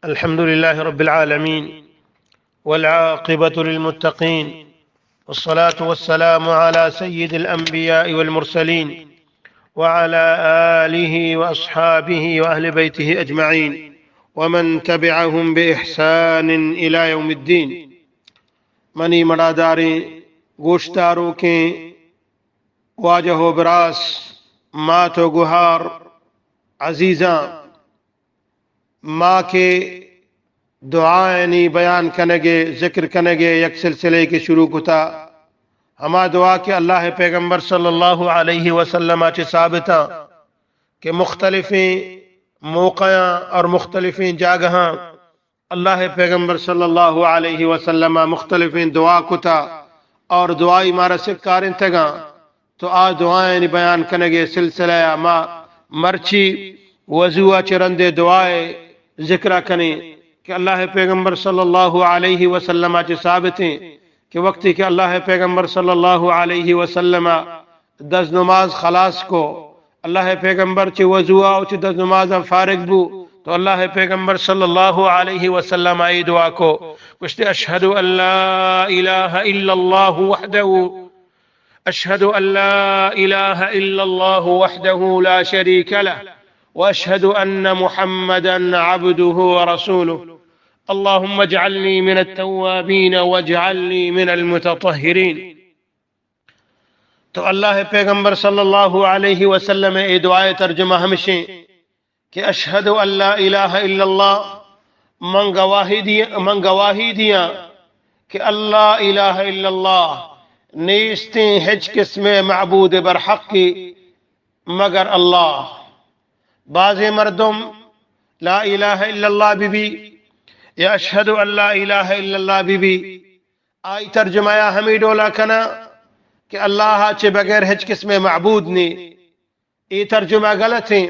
الحمد لله رب العالمين، والعاقبة للمتقين، والصلاة والسلام على سيد الأنبياء والمرسلين، وعلى آله وأصحابه وأهل بيته أجمعين، ومن تبعهم بإحسان إلى يوم الدين. منی مڑاداریں گوشداروکیں واجہ و براس، مات و گہار، عزیزاں، ما کہ دعایانی بیان کنگ ء ذکر کنگ ء یک سلسلے کہ شروع کتا، ہما دعا کہ اللہ ء پیغمبر صلی اللہ علیہ وسلم ء چہ ثابتاں کہ مختلفیں موقعاں اور مختلفیں جاگہاں اللہ ء پیغمبر صلی اللہ علیہ وسلم ء مختلفیں دعا کتا اور دعائی مارا سکارینتگاں۔ تو آ دعایانی بیان کنگ ء سلسلہ ء ما مرچی وضو ء چہ رند ء دعا ء ذکر ء کنیں کہ اللہ ء پیغمبر صلی اللہ علیہ وسلم ء چہ ثابت ایں کہ وقتی کہ اللہ ء پیغمبر صلی اللہ علیہ وسلم ء دز نماز خلاص کو، اللہ ء پیغمبر چہ وضو ء چہ دز نماز ء فارغ بو، تو اللہ ء پیغمبر صلی اللہ علیہ وسلم ء اے دعا کو، گوشتے، اشہد ان لا الہ الا اللہ وحدہ أشهد أن لا إله إلا الله وحده لا شريك له، وأشهد أن محمدا عبده ورسوله. اللهم اجعلني من التوابين واجعلني من المتطهرين. تو اللہ ء پیغمبر صلی اللہ علیہ وسلم ء اے دعا ء ترجمہ ہمشیں کہ اشہد ان لا الہ الا اللہ، من گواہی دی، من گواہی دیاں کہ لا الہ الا اللہ، نیستیں ہچ قسم معبود برحقی مگر اللہ۔ بعضے مردم لا الہ الا اللہ بی بی یا اشہد ان لا الہ الا اللہ بی بی، آئی ترجمہ یا ہمیں ڈولا کنا کہ اللہ چہ بغیر ہچ قسم معبود نے۔ اے ترجمہ غلط ایں،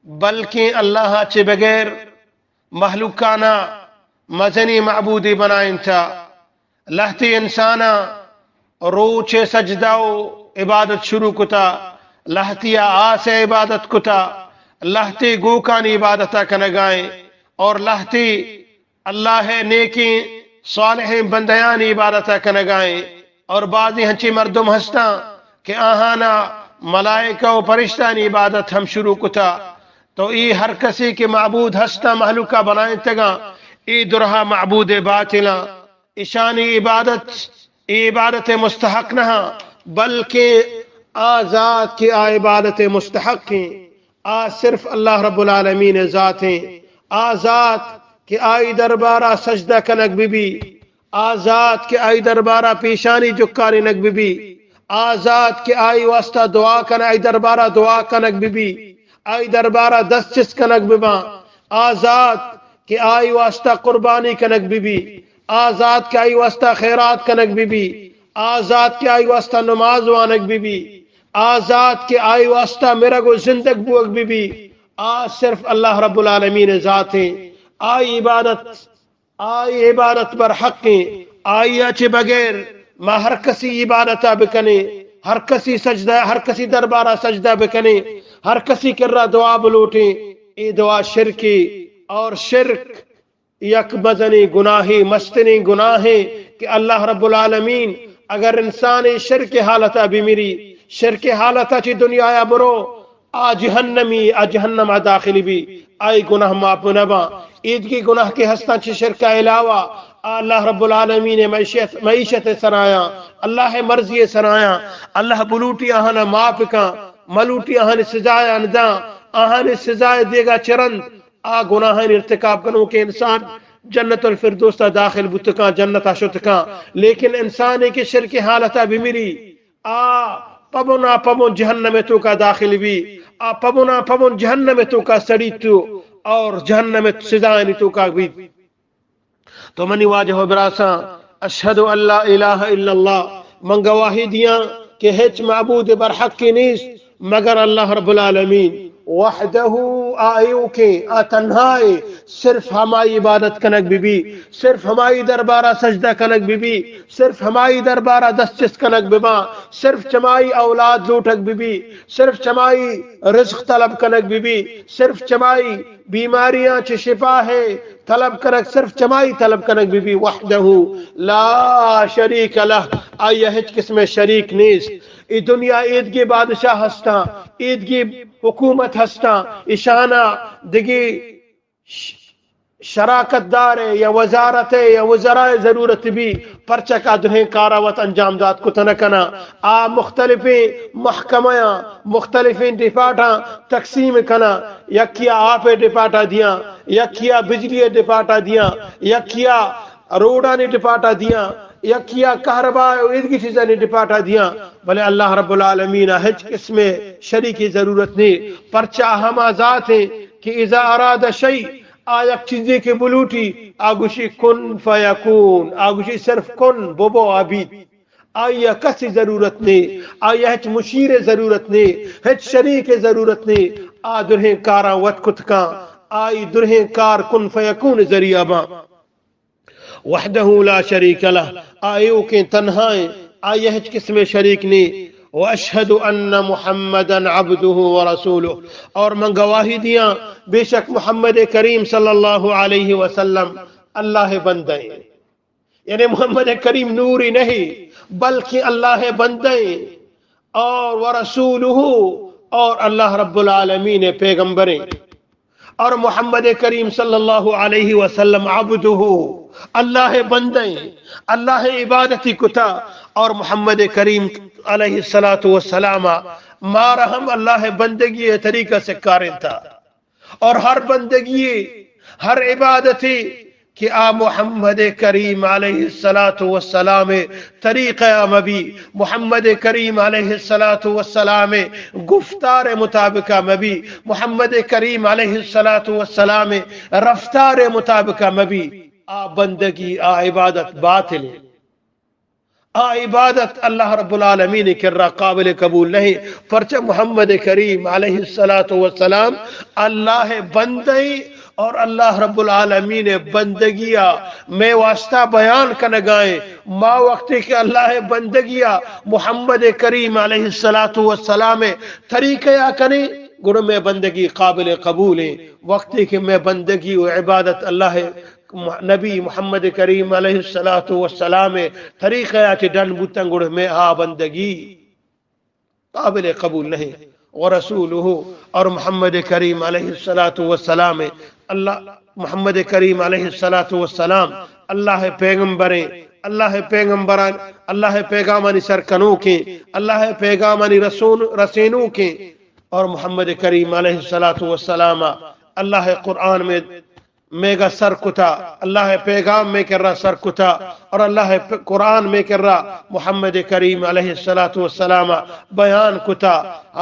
بلکیں اللہ چہ بغیر مہلوکانا مزنیں معبودے بنائینتا۔ لہتے انسانا روچ سجدہ و عبادت شروع کتا، لہتیا آس عبادت کتا، لہتے گوکانی عبادتا کنگائیں اور لہتے اللہ ء نیکیں صالحیں بندیانی عبادت ء کنگائیں، اور بعضی ہنچیں مردم ہستاں کہ آہانا ملائکہ و پرشتانی عبادت ہم شروع کتا۔ تو اے ہر کسے کہ معبود ہستاں، مہلوکا بنائینتگاں، اے درہا معبود باطلاں، اشانی عبادت اے عبادت مستحق نہ، بلکہ آ ذات کہ آ عبادت مستحق ہیں، آ صرف اللہ رب العالمین ذات ہیں۔ آ ذات کہ آئی دربارہ سجدہ کنگ بہ بی، آ ذات کہ آئی دربارہ پیشانی جکارینگ بہ بی، آ ذات کہ آئی واسطہ دعا کن، آئی دربارہ دعا کنگ بہ بی، آئی دربارہ دست چست کنگ بہ باں، آ ذات کہ آئی واسطہ قربانی کنگ بہ بی، آ ذات کہ آئی واسطہ خیرات کنگ بہ بی، آ ذات کہ آئی واسطہ نماز وانگ بہ بی، آ ذات کہ آئی واسطہ مرگ و زندگ بوگ بہ بی، آ صرف اللہ رب العالمین ذات ہیں۔ آئی عبادت، آئی عبادت بر حق ہیں۔ آئی چہ بغیر ما ہر کسی عبادتا بکنیں، ہر کسی سجدہ، ہر کسی دربارہ سجدہ بکنیں، ہر کسی کرا دعا بلوٹیں، اے دعا شرکی اور شرک یک مزنیں گناہے، مستریں گناہے کہ اللہ رب العالمین اگر انسان شرک حالتا بمری، شرک حالتا چہ دنیایا برو، آ جہنمی، آ جہنما داخل بی، آئی گناہ معاف نہ باں۔ ایدگی گناہ کہ ہستاں چہ شرکا علاوہ، آ اللہ رب العالمین معیشت، معیشت سرایاں، اللہ مرضی سرایاں، اللہ بلوٹی آہانا معاف کاں، ملوٹی آہانی سزایاں داں، آہانی سزا دیگا چہ رند آ گناہانی ارتکاب کنوکیں انسان جنت الفردوسا داخل بوت کاں، جنتا شت کاں۔ لیکن انسانے کہ شرک حالتا بمری، آ پبنا پبن جہنم توکا داخل بی، آ پبنا پبن جہنم توکا سڑیت اور جہنم سزایانی توکا بیت۔ تو منی واجہ و براساں، اشہد ان لا الہ الا اللہ، من گواہی دیاں کہ ہچ معبود برحقی نیست مگر اللہ رب العالمین، وحدہ، آ ایوکیں، آ تنہائے، صرف ہمائی عبادت کنگ بہ بی، صرف ہمائی دربارا سجدہ کنگ بہ بی، صرف ہمائی دربارا دست چست کنگ بہ باں، صرف چمائی اولاد لوٹگ بہ بی، صرف چمائی رزق طلب کنگ بہ بی، صرف چمائی بیماریاں چہ شفا ہے، طلب کنگ، صرف چمائی طلب کنگ بہ بی، وحدہ لا شریک لہ، آئی ءَ ہچ قسم شریک نیست۔ اے دنیا ایدگی بادشاہ ہستاں، ایدگی حکومت ہستاں، ایشانا دگی ش-، شراکت دار یا وزارت یا وزراء ضرورت بی، پرچا کہ آ درہیں کارا وت انجام دات کت نہ کناں۔ آ مختلفیں محکمہاں، مختلفیں ڈیپارٹاں تقسیم کناں، یکیا آپ ڈیپارٹا دیاں، یکیا بجلی ڈیپارٹا دیاں، یکیا روڈانی ڈیپارٹا دیاں، یکیا کہربا و ایدگی چیزانی ڈیپارٹا دیاں، بلے اللہ رب العالمین ءَ ہچ قسمے شریکی ضرورت نی، پرچا ہما ذات ایں کہ اذا اراد شیء، آ یک چیزے کہ بلوٹی، آ گوشی کن فیکون، آ گوشی صرف کن ببو، آ بیت۔ آئی ءَ کسی ضرورت نی، آئی ءَ ہچ مشیر ضرورت نی، ہچ شریک ضرورت نی، آ درہیں کاراں وت کت کن، آئی درہیں کار کن فیکون ذریعہ باں۔ وحدہ لا شریک لہ، آ ایوکیں تنہائیں، آئی ءَ ہچ قسمے شریک نی۔ واشہد ان محمدا عبدہ ورسولہ، اور من گواہی دیاں، بے شک محمد کریم صلی اللہ علیہ وسلم اللہ ءِ بندہ ایں۔ یعنی محمد کریم نوری نہیں، بلکہ اللہ ءِ بندہ ایں، اور ورسولہ، اور اللہ رب العالمین ءِ پیغمبر ایں۔ اور محمد کریم صلی اللہ علیہ وسلم عبدہ، اللہ ءِ بندہ ایں، اللہ ءِ عبادتی کتا، اور محمد کریم علیہ الصلوۃ والسلام مارا ہم اللہ ءِ بندگی ءِ طریقہ سکارینتا۔ اور ہر بندگی، ہر عبادتے کہ آ محمد کریم علیہ الصلوۃ والسلام ءِ طریقہ ءَ مبی، محمد کریم علیہ الصلوۃ والسلام ءِ گفتار ءِ مطابق ءَ مبی، محمد کریم علیہ الصلوۃ والسلام ءِ رفتار ءِ مطابق ءَ مبی، آ بندگی، آ عبادت باطل ایں۔ آ عبادت اللہ رب العالمین ءِ کرا قابل قبول نہیں، پرچہ محمد کریم علیہ الصلوۃ والسلام اللہ ءِ بندہ ایں اور اللہ رب العالمین ءِ بندگی ءَ مئے واسطہ بیان کنگا ایں۔ ما وقتی کہ اللہ ءِ بندگی ءَ محمد کریم علیہ الصلوۃ والسلام ءِ طریقہ ءَ کنیں، گڑا مئے بندگی قابل قبول ایں۔ وقتی کہ مئے بندگی و عبادت اللہ ءِ نبی محمد کریم علیہ الصلوۃ والسلام ءِ طریقہ ءَ چہ ڈن بوتن، گڑا مئے آ بندگی قابل قبول نہیں۔ ورسولہ، اور محمد کریم علیہ الصلوۃ والسلام ءِ، اللہ، محمد کریم علیہ الصلوۃ والسلام اللہ ءِ پیغمبر ایں، اللہ ءِ پیغمبران، اللہ ءِ پیغامانی سر کنوک ایں، اللہ ءِ پیغامانی رسون، رسینوک ایں، اور محمد کریم علیہ الصلوۃ والسلام ءَ اللہ ءِ قرآن مئے میگا سر کتا، اللہ ءِ پیغام مئے کرا سر کتا، اور اللہ ءِ پ-، قرآن مئے کرا محمد کریم علیہ الصلوۃ والسلام ءَ بیان کتا۔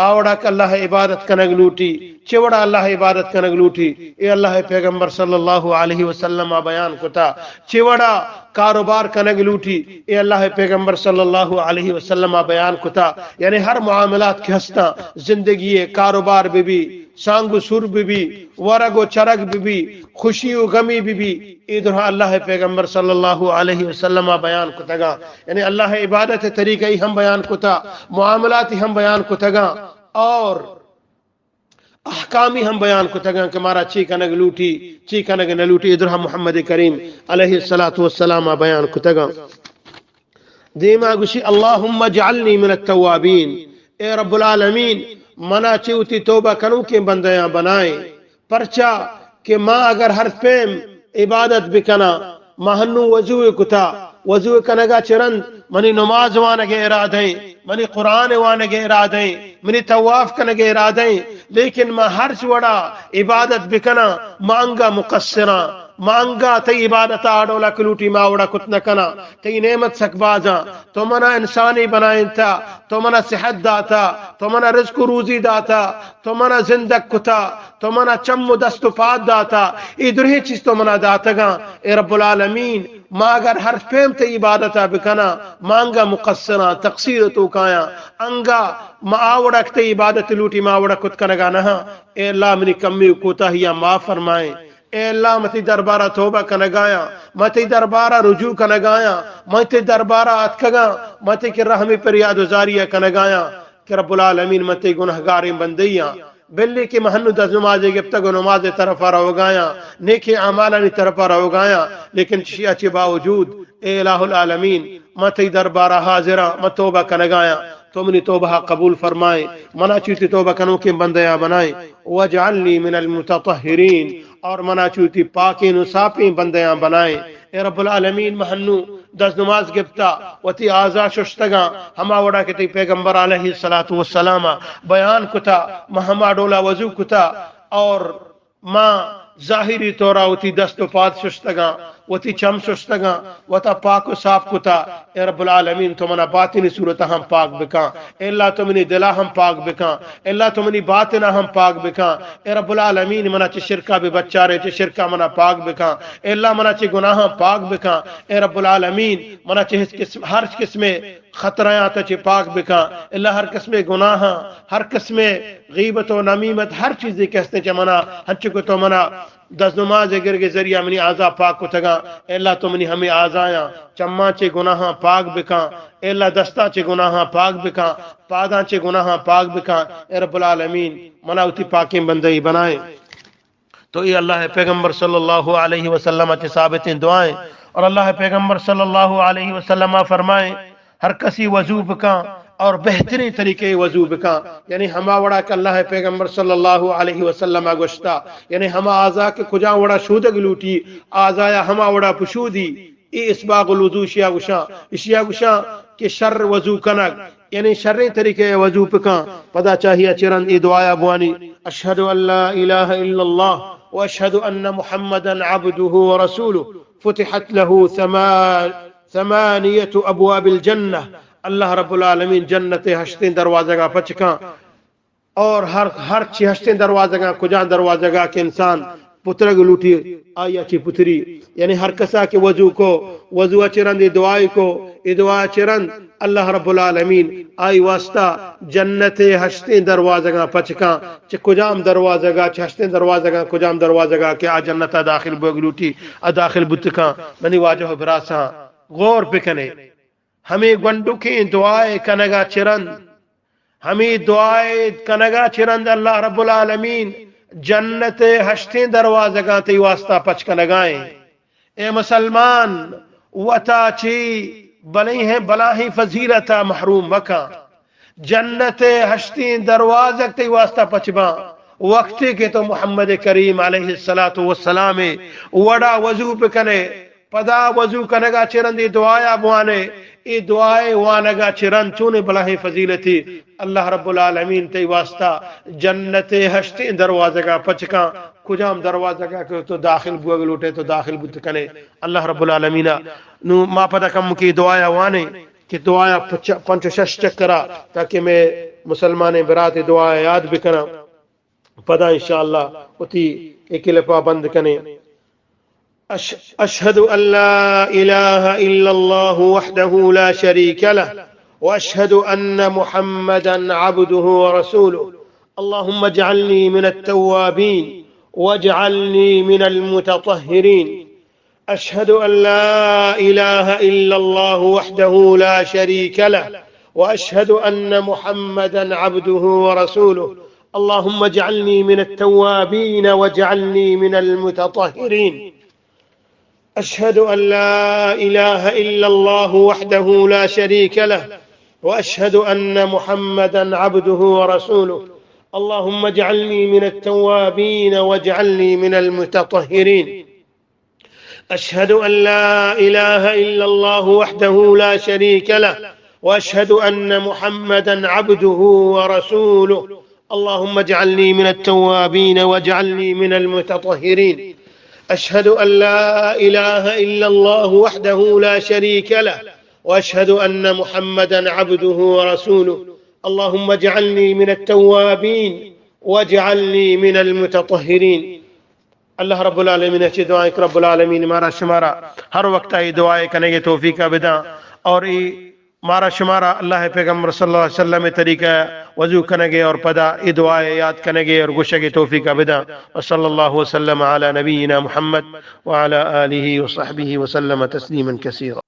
آ وڑا کہ اللہ ءِ عبادت کنگ لوٹی، چہ وڑا اللہ ءِ عبادت کنگ لوٹی، اے اللہ ءِ پیغمبر صلی اللہ علیہ وسلم ءَ بیان کتا۔ چہ وڑا کاروبار کنگ لوٹی، اے اللہ ءِ پیغمبر صلی اللہ علیہ وسلم ءَ بیان کتا۔ یعنی ہر معاملات کہ ہستاں، زندگی ءِ، کاروبار بہ بی، سانگ و سور بہ بی، ورگ و چرگ بہ بی، خوشی و غمی بہ بی، اے درہاں اللہ ءِ پیغمبر صلی اللہ علیہ وسلم ءَ بیان کتگاں۔ یعنی اللہ ءِ عبادت ءِ طریقہ ای ہم بیان کتا، معاملات ای ہم بیان کتگاں، اور احکامی ہم بیان کتگاں کہ مارا چی کنگ لوٹی، چی کنگ نہ لوٹی، اے درہاں محمد کریم علیہ الصلوۃ والسلام ءَ بیان کتگاں۔ دیما گوشی، اللہم اجعلنی من التوابین، اے رب العالمین، منا چہ وتی توبہ کنوکیں بندیاں بنائیں، پرچا کہ ما اگر ہر پیم عبادت بکناں، ما ہنوں وضو کتا، وضو کنگا چہ رند منی نماز وانگ ءِ ارادہ ایں، منی قرآن وانگ ءِ ارادہ ایں، منی طواف کنگ ءِ ارادہ ایں، لیکن ما ہرچ وڑا عبادت بکناں، ما انگا مقصراں، ما انگا تئی عبادت ءَ آ ڈولا کہ لوٹی ما وڑا کت نہ کناں۔ تئی نعمت سک بازاں، تو منا انسانے بنائینتا، تو منا صحت داتا، تو منا رزق و روزی داتا، تو منا زندگ کتا، تو منا چم و دست و پاد داتا، اے درہیں چیز تو منا داتگاں۔ اے رب العالمین، ما اگر ہر پیم تئی عبادت ءَ بکناں، ما انگا مقصراں، تقصیر ءِ توکایاں، انگا ما آ وڑا کہ تئی عبادت لوٹی ما وڑا کت کنگا نہ آں۔ اے اللہ، منی کمی و کوتاہیاں معاف فرمائیں۔ اے اللہ، من تئی دربارا توبہ کنگایاں، من تئی دربارا رجوع کنگایاں، من تئی دربارا اتکگاں، من تئی کرا ہمے پریاد و زاری ءَ کنگایاں کہ رب العالمین، من تئی گناہگاریں بندے آں، بلے کہ من ہنو دست نمازے گپتگ و نمازے طرفا روگایاں، نیکیں اعمالانی طرفا روگایاں، لیکن چشیا چہ باوجود، اے الہ العالمین، من تئی دربارا حاضراں، من توبہ کنگایاں، تو منی توبہ قبول فرمائیں، منا چوتی توبہ کنوکیں بندیاں بنائیں، واجعلنی من المتطہرین، اور منا چوتی پاکیں و صافیں بندیاں بنائیں۔ اے رب العالمین، من ہنو دست نماز گپتا، وتی اعضا ششتگاں، ہما وڑا کہ تئی پیغمبر علیہ الصلوۃ والسلام بیان کتا، من ہما ڈولا وضو کتا، اور ما ظاہری طورا وتی دست و پاد ششتگاں، وتی چم ششتگاں، وتا پاک و صاف کتا۔ اے رب العالمین، تو منا باطنی صورتا ہم پاک بکن۔ اے اللہ، تو منی دلا ہم پاک بکن۔ اے اللہ، تو منی باطنا ہم پاک بکن۔ اے رب العالمین، منا چہ شرکا بہ بچارے، چہ شرکا منا پاک بکن۔ اے اللہ، منا چہ گناہاں پاک بکن۔ اے رب العالمین، منا چہ ہچ قسم، ہر قسمے خطرہاں تو چہ پاک بکن۔ اللہ، ہر قسمے گناہاں، ہر قسمے غیبت و نمیمت، ہر چیزے کہ ہستیں چہ منا، ہنچو کہ تو منا دست نماز گرگ ذریعہ منی اعضا پاک کتگاں۔ اے اللہ، تو منی ہمے اعضایاں، چماں چہ گناہاں پاک بکن۔ اے اللہ، دستاں چہ گناہاں پاک بکن، پاداں چہ گناہاں پاک بکن۔ اے رب العالمین، منا وتی پاکیں بندے بنائیں۔ تو اے اللہ پیغمبر صلی اللہ علیہ وسلم چہ ثابتیں دعائیں، اور اللہ پیغمبر صلی اللہ علیہ وسلم فرمائیں، ہر کسی وضو بکن اور بہترین طریقے وضو بکن، یعنی ہما وڑا کہ اللہ پیغمبر صلی اللہ علیہ وسلم گوشتا، یعنی ہما اعضا کہ کجا وڑا شودگ لوٹی، اعضایا ہما وڑا پشودی۔ اے اسباغ الوضو اشیا گوشاں، اشیا گوشاں کہ شر وضو کنگ، یعنی شریں طریقے وضو بکن، پدا چاہیا چرند اے دعایا بوانی، اشہد ان لا الہ الا اللہ و اشہد ان محمدا عبدہ و رسولہ، فتحت لہ ثما-، ثمانیۃ ابواب الجنہ، اللہ رب العالمین جنت ہشتیں دروازگاں پچ کن۔ اور ہر، ہر چی ہشتیں دروازگاں، کجام دروازگا کہ انسان پترگ لوٹی، آیا چی پتری۔ یعنی ہر کسا کہ وضو کو، وضو چہ رند اے دعائی کو، اے دعا چہ رند اللہ رب العالمین آئی واسطہ جنت ہشتیں دروازگاں پچ کن۔ چہ کجام دروازگا، چہ ہشتیں دروازگاں، کجام دروازگا کہ آ جنتا داخل بوگ لوٹی، آ داخل بوت کن۔ منی واجہ و براساں، غور بکنے۔ ہمے گونڈکیں دعائے کنگا چہ رند، ہمے دعائے کنگا چہ رند اللہ رب العالمین جنت ہشتیں دروازگاں تئی واسطہ پچ کنگائیں۔ اے مسلمان، وتا چی بلیں ہیں بلاہیں فضیلتا محروم مکن۔ جنت ہشتیں دروازگ تئی واسطہ پچ باں۔ وقتے کہ تو محمد کریم علیہ الصلوۃ والسلام وڑا وضو بکنے، پدا وضو کنگا چہ رند اے دعایا بوانے، اے دعائے وانگا چہ رند چونیں بلاہیں فضیلتے۔ اللہ رب العالمین تئی واسطہ جنت ہشتیں دروازگا پچ کن، کجام دروازگا کہ تو داخل بوگ لوٹے تو داخل بوت کنے۔ اللہ رب العالمین، نو ما پدا کمکے دعایا وانے کہ دعایا پچ-، پنچ و شش چکرا، تاکہ میں مسلمانیں برات دعایا یاد بکناں۔ پدا انشاءاللہ وتی اے کلپا بند کنیں۔ أش-، أشهد أن لا إله إلا الله وحده لا شريك له، وأشهد أن محمدا عبده ورسوله. اللهم اجعلني من التوابين، واجعلني من المتطهرين. أشهد أن لا إله إلا الله وحده لا شريك له، وأشهد أن محمدا عبده ورسوله. اللهم اجعلني من التوابين واجعلني من المتطهرين. أشهد أن لا إله إلا الله وحده لا شريك له، وأشهد أن محمدا عبده ورسوله. اللهم اجعلني من التوابين واجعلني من المتطهرين. أشهد أن لا إله إلا الله وحده لا شريك له، وأشهد أن محمدا عبده ورسوله. اللهم اجعلني من التوابين واجعلني من المتطهرين. أشهد أن لا إله إلا الله وحده لا شريك له، وأشهد أن محمدا عبده ورسوله. اللهم اجعلني من التوابين واجعلني من المتطهرين. اللہ رب العالمین چی دعائیں کہ رب العالمین مارا شمارا ہر وقت اے دعائے کنگے توفیق بداں، اور اے مارا شمارا اللہ پیغمبر صلی اللہ علیہ وسلم طریقہ وضو کنگے اور پدا اے دعائے یاد کنگے اور گوشگے توفیق بداں۔ وصلی اللہ وسلم علی نبینا محمد وعلی آلہ وصحبہ وسلم تسلیما کثیرا۔